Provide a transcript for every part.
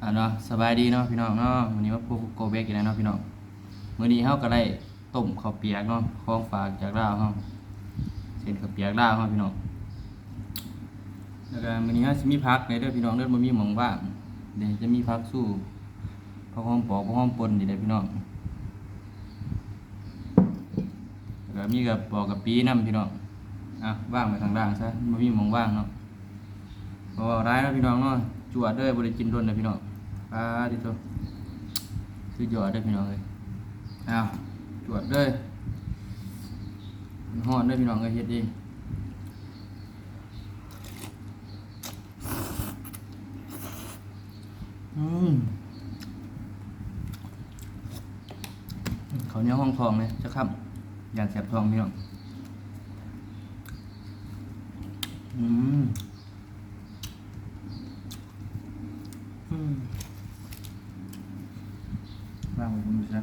ອ່າເນາະ ສະບາຍດີເນາະພີ່ນ້ອງເນາະ, ມື້ນີ້ມາພົບກັບໂກເບັກອີກແລ້ວເນາະພີ່ນ້ອງ. ມື້ນີ້ເຮົາກໍໄດ້ຕົ້ມເຂົ້າປຽກເນາະ ຂອງຝາກຈາກລາວເຮົາ, ເສັ້ນເຂົ້າປຽກລາວເຮົາພີ່ນ້ອງ. ແລ້ວກໍມື້ນີ້ເຮົາຊິມີຜັກແດ່ເດີພີ່ນ້ອງເດີ, ບໍ່ມີໝ່ອງວ່າງເດ້, ຈະມີຜັກຊູ ຜັກຫອມປອກ ຜັກຫອມປົ່ນນີ້ແຫຼະພີ່ນ້ອງ. ແລ້ວກໍມີກະປອກກະປີນຳພີ່ນ້ອງ. ອ່ະ ວາງໄວ້ຂ້າງລ່າງຊະ ມັນບໍ່ມີໝ່ອງວາງເນາະ. ບໍ່ເວົ້າຫຼາຍເນາະພີ່ນ້ອງເນາະ, ຈວດເດີ, ບໍ່ໄດ້ກິນດົນແລ້ວພີ່ນ້ອງ. ປາດຕິໂທ ສຸດຍອດເດີພີ່ນ້ອງເອີຍ. ອ້າວ ຈວດເດີ, ມັນຮ້ອນເດີພີ່ນ້ອງເອີຍ, ເຮັດເອງ. ອືມ ເຂົ້າໜຽວຮອງທ້ອງເລີຍຈັກຄຳ, ຢ້ານແສບທ້ອງພີ່ນ້ອງ. ອືມ ອືມ ວາງໄວ້ພຸ້ນຊະ.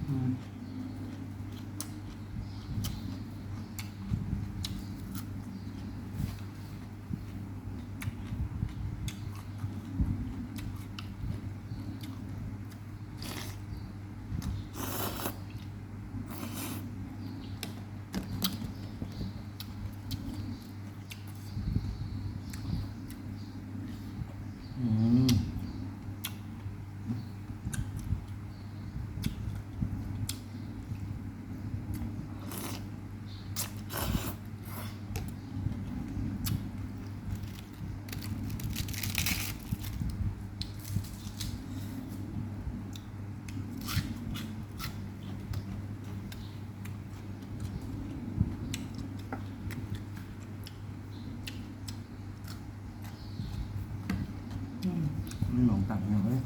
ອືມ ອືມ ອືມ ມັນໝອງຕັກເນາະເອີຍ.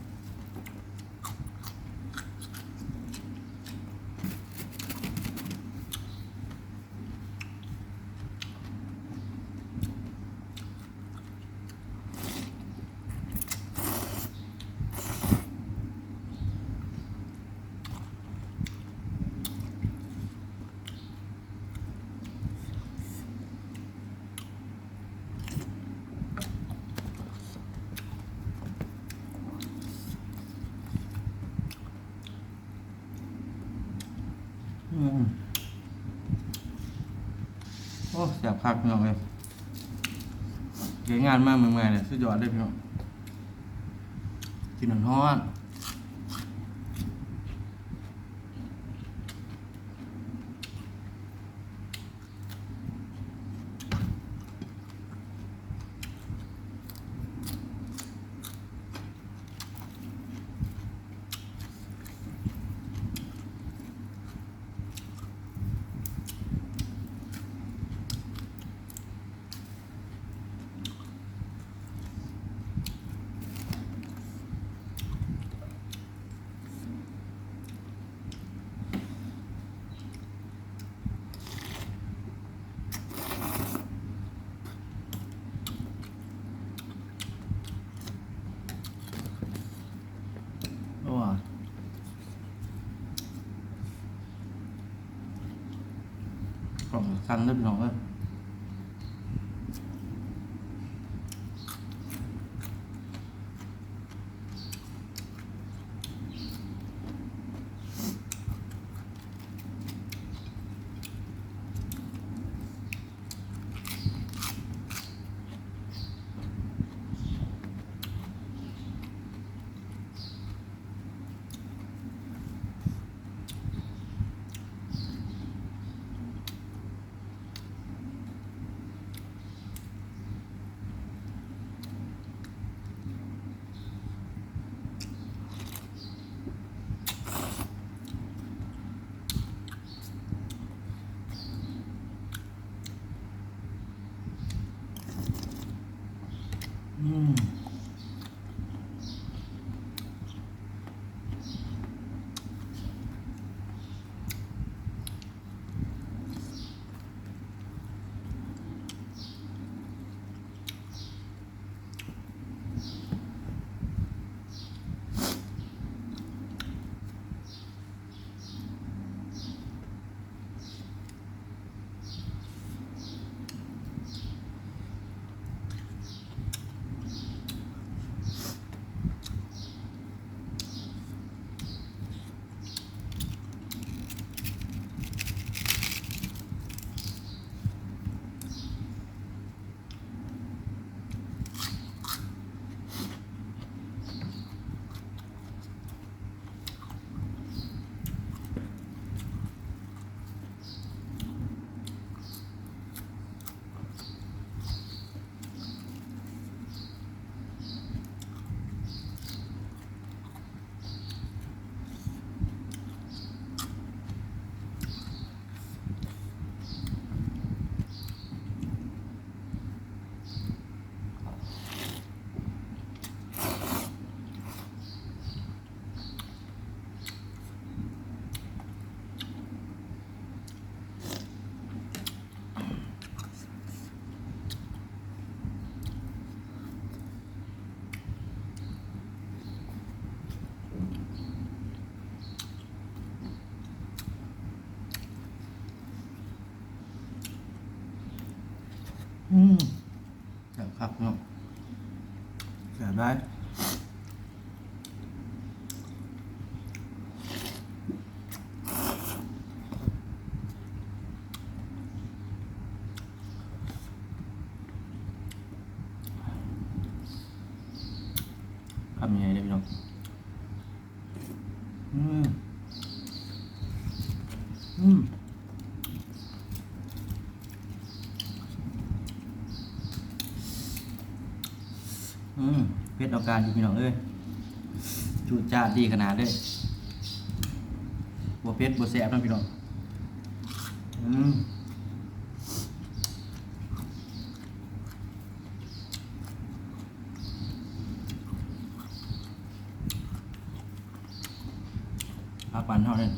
ອືມ ໂອ້ ແຊບຄັກພີ່ນ້ອງເອີຍ. ເຮັດງານມາເມື່ອຍໆ ນີ້ ສຸດຍອດເລີຍພີ່ນ້ອງ, ກິນຮ້ອນໆ. ໂອ້ ກ້ອງສັ່ນເດີພີ່ນ້ອງເອີຍ. ອ ອືມ ແຊບຄັກເນາະ ແຊບຫຼາຍ. ຄຳໃຫຍ່ເດ້ພີ່ນ້ອງ. ອືມ ອືມ ອືມ ເຜັດເອົາການຢູ່ພີ່ນ້ອງເອີຍ ຈູດຈາດດີຂະໜາດເລີຍ ບໍ່ເຜັດບໍ່ແຊບນຳພີ່ນ້ອງ. ອືມ ຜັກຫວານເຮົາເດ້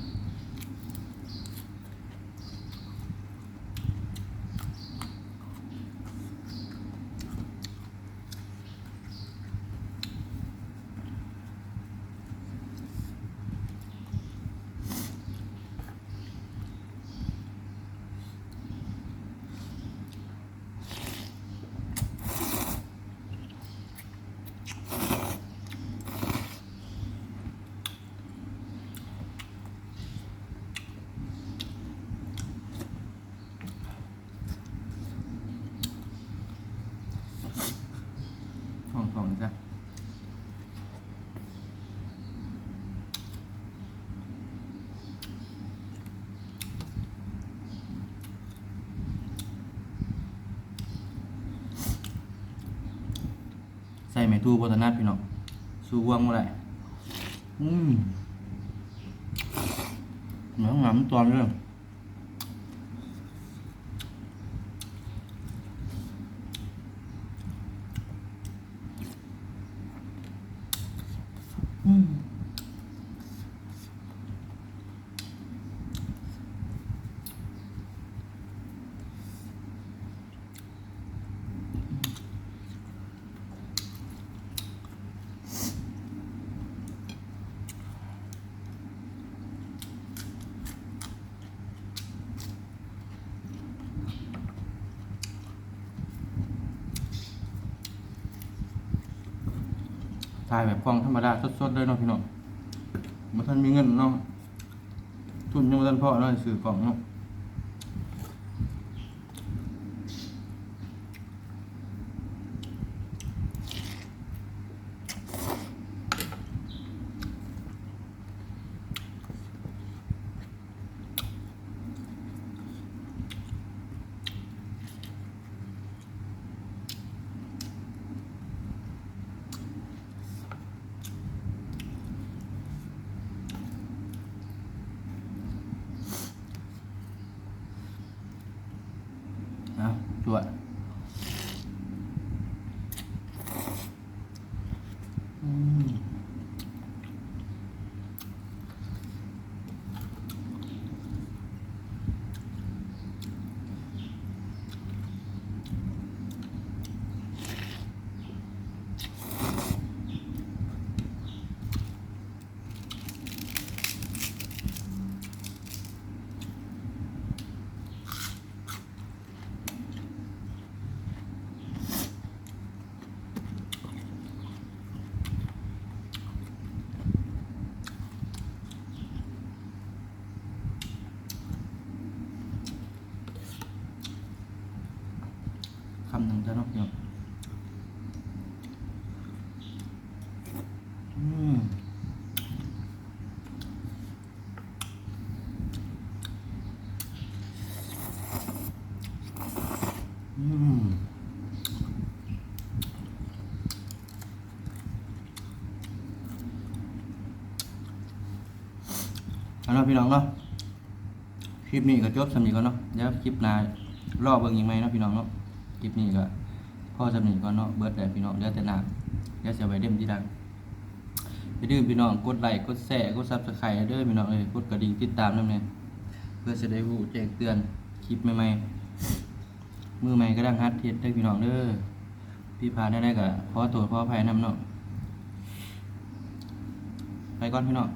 ຫ້ອງໆ ຊະ. ໃສ່ໄມ້ຕູ້ບໍ່ຖະໜັດພີ່ນ້ອງ ສູ້ງວງບໍ່ໄດ້. ອືມ ໜາມຕອນເດີ. ອືມ ຖ່າຍແບບກ້ອງທຳມະດາສົດໆ ເລີຍເນາະພີ່ນ້ອງ ບໍ່ທັນມີເງິນເນາະ ທຶນຍັງບໍ່ທັນພໍເນາະ ຊື້ກ້ອງເນາະ. ເອົາ ຈວດ. ອືມ ຄຳໜຶ່ງເທື່ອເນາະ ພີ່ນ້ອງ. ອືມ ອືມ ເອົາເນາະ ພີ່ນ້ອງເນາະ. ຄລິບນີ້ກໍຈົບສ່ຳນີ້ກ່ອນເນາະ ດຽວຄລິບໜ້າລໍເບິ່ງອີກໃໝ່ເນາະ ພີ່ນ້ອງເນາະ. ຄລິບນີ້ກໍພໍສ່ຳນີ້ກ່ອນເນາະ ເບິດແລ້ວພີ່ນ້ອງ ເຫຼືອແຕ່ນ້ຳ ດຽວຊິເອົາໄວ້ເດັມທີຫຼັງ. ຢ່າລືມພີ່ນ້ອງກົດໄລ້ ກົດແຊ ກົດ Subscribe ເດີພີ່ນ້ອງເອີຍ ກົດກະດິ່ງຕິດຕາມນຳແດ່ ເພື່ອຊິໄດ້ຮູ້ແຈ້ງເຕືອນຄລິບໃໝ່ໆ. ມືໃໝ່ກຳລັງຫັດເຮັດເດີພີ່ນ້ອງເດີ ຜິດພາດແນວໃດກໍຂໍໂທດຂໍອະໄພນຳເນາະ. ໄປກ່ອນພີ່ນ້ອງ.